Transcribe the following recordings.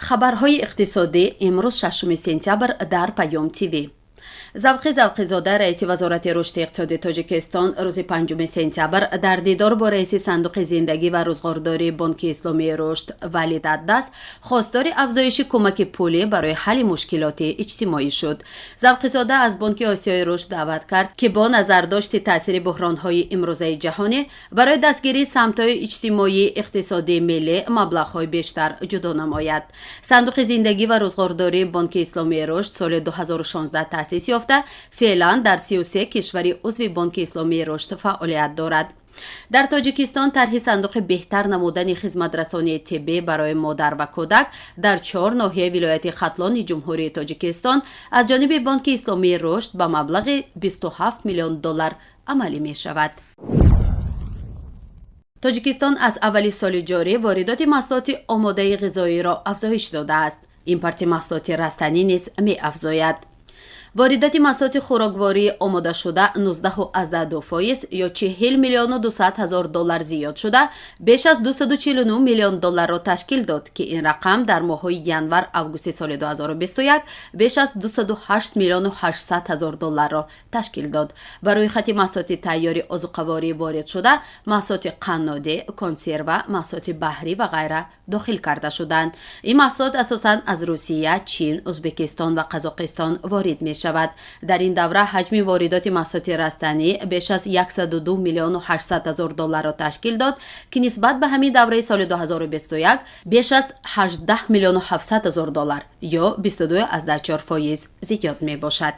Хабарҳои иқтисодӣ имрӯз, 6 сентябр, дар Паём ТВ. Завқи Завқизода, раиси Вазорати рушди иқтисоди Тоҷикистон, рӯзи 5 сентябр дар дидор бо раиси Сандуқи зиндагӣ ва рӯзғордории Бонки Исломии Рушд Валид Аддас хостори афзоиши кӯмаки пулӣ барои ҳалли мушкилоти иҷтимоӣ шуд. Завқизода аз Бонки Осиёи Рушд даъват кард, ки бо назардошти таъсири буҳронҳои имрӯзаи ҷаҳонӣ барои дастгирии самтҳои иҷтимоии иқтисодии миллӣ маблағҳои бештар ҷудо намояд. Сандуқи зиндагӣ ва рӯзғордории Бонки Исломии Рушд соли 2016 таъсис ёфта, феълан дар 33 кишвари узви Бонки Исломии Рушд фаъолият дорад. Дар Тоҷикистон тарҳи сандуқи беҳтар намудани хизматрасонии тиббӣ барои модар ва кӯдак дар чор ноҳияи вилояти Хатлони Ҷумҳурии Тоҷикистон аз ҷониби Бонки Исломии Рушд ба маблағи 27 миллион доллар амалӣ мешавад. Тоҷикистон аз аввали соли ҷорӣ воридоти маҳсулоти омодаи ғизоиро афзоиш додааст. Импорти маҳсулоти растанӣ низ меафзояд. Воридоти маҳсулоти хӯроквории омодашуда 19,2% ё 40 миллиону 200 ҳазор доллар зиёд шуда, беш аз 249 миллион долларро ташкил дод, ки ин рақам дар моҳҳои январ августи соли 2021 беш аз 208 миллиону 800 ҳазор долларро ташкил дод. Ба рӯйхати маҳсулоти тайёри озуқаворӣ воридшуда маҳсулоти қаннодӣ, консерва, маҳсулоти баҳрӣ ва ғайра дохил карда шуданд. Ин маҳсулот асосан аз Русия, Чин, Ӯзбекистон ва Қазоқистон ворид мешавад. Дар ин давра ҳаҷми воридоти маҳсулоти растанӣ беш аз 102 миллиону 800 ҳазор долларро ташкил дод, ки нисбат ба ҳамин давраи соли 2021 беш аз 18 миллиону 700 ҳазор доллар ё 22,4% зиёд мебошад.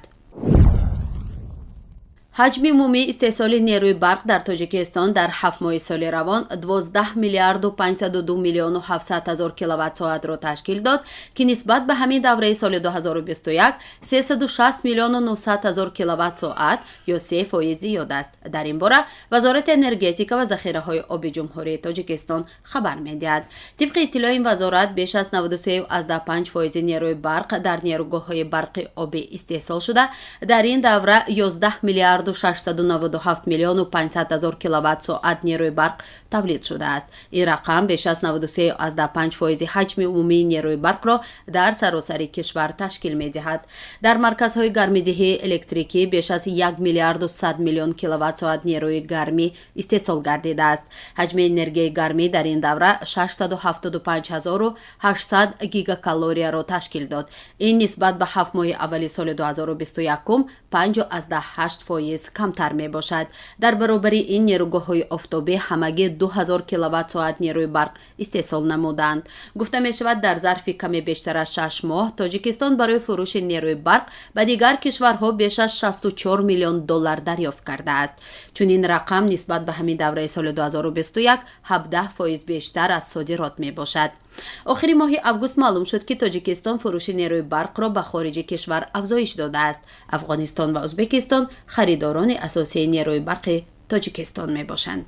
Ҳаҷми умумии истеҳсоли нерӯи барқ дар Тоҷикистон дар 7 моҳи соли равон 12 миллиарду 502 миллиону 700 ҳазор киловатт-соатро ташкил дод, ки нисбат ба ҳамин давраи соли 2021 360 миллиону 900 ҳазор киловатт-соат ё 3% зиёд аст. Дар ин бора Вазорати энергетика ва захираҳои оби Ҷумҳурии Тоҷикистон хабар медиҳад. Тибқи иттилои ин вазорат, беш аз 93,5 фоизи нерӯи барқ дар нерӯгоҳҳои барқи обӣ истеҳсол шуда, дар ин давра 11 миллиарду 697 миллиону 500 ҳазор киловатт-соат нерӯи барқ тавлид шудааст. Ин рақам беш аз 93,5 фоизи ҳаҷми умумии нерӯи барқро дар саросари кишвар ташкил медиҳад. Дар марказҳои гармидиҳии электрикӣ беш аз 1 миллиарду 100 миллион киловатт-соат нерӯи гармӣ истеҳсол гардидааст. Ҳаҷми энергияи гармӣ дар ин давра 675 800 гигакалорияро ташкил дод. Ин нисбат ба 7 моҳи аввали соли 2021 5,8% камтар мебошад. Дар баробари ин, нерӯгоҳҳои офтобӣ ҳамагӣ 2000 киловатт-соат нерӯи барқ истеҳсол намуданд. Гуфта мешавад, дар зарфи каме бештар аз 6 моҳ Тоҷикистон барои фурӯши нерӯи барқ ба дигар кишварҳо беш аз 64 миллион доллар дарёфт кардааст. Чунин рақам нисбат ба ҳамин давраи соли 2021 17% бештар аз содирот мебошад. Охири моҳи август маълум шуд, ки Тоҷикистон фурӯши нерӯи барқро ба хориҷи кишвар афзоиш додааст. Афғонистон ва Ӯзбекистон харидорони асосии нерӯи барқи Тоҷикистон мебошанд.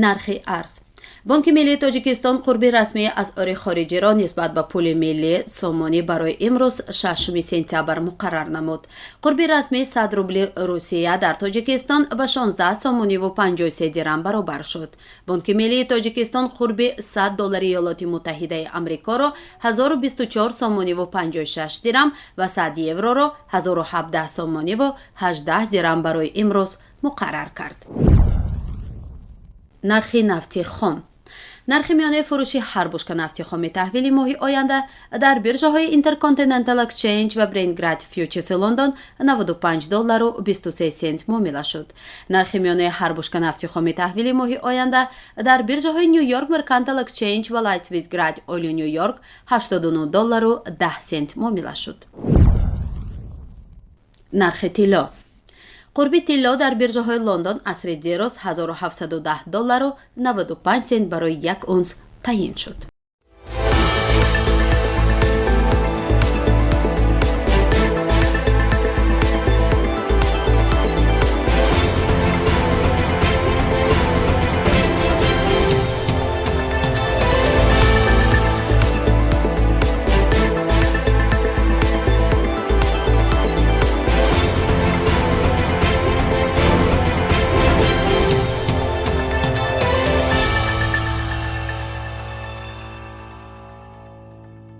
Нархи арз. Бонки миллии Тоҷикистон қурби расмии асъори хориҷиро нисбат ба пули миллӣ сомонӣ барои имрӯз, 6 сентябр, муқаррар намуд. Қурби расмии 100 рубли Русия дар Тоҷикистон ба 16 сомониву 53 дирам баробар шуд. Бонки миллии Тоҷикистон қурби 100 доллари Иёлоти Муттаҳидаи Амрикоро 1024 сомониву 56 дирам ва 100 евроро 1017 сомониву 18 дирам барои имрӯз муқаррар кард. Нархи нафти хом. Нархи миёнаи фурӯши ҳар бушка нафти хоми таҳвили моҳи оянда дар биржаҳои Intercontinental Exchange ва Brent Grade Futures Лондон 95 доллару 23 сент муомила шуд. Нархи миёнаи ҳар бушка нафти хоми таҳвили моҳи оянда дар биржаҳои New York Mercantile Exchange ва Light Sweet Grade Oil Нью Йорк 89 доллару 10 сент муомила шуд. Нархи тилло. Қурби тилло дар биржаҳои Лондон асри дирӯз 1710 доллару 95 сент барои як унс таъйин шуд.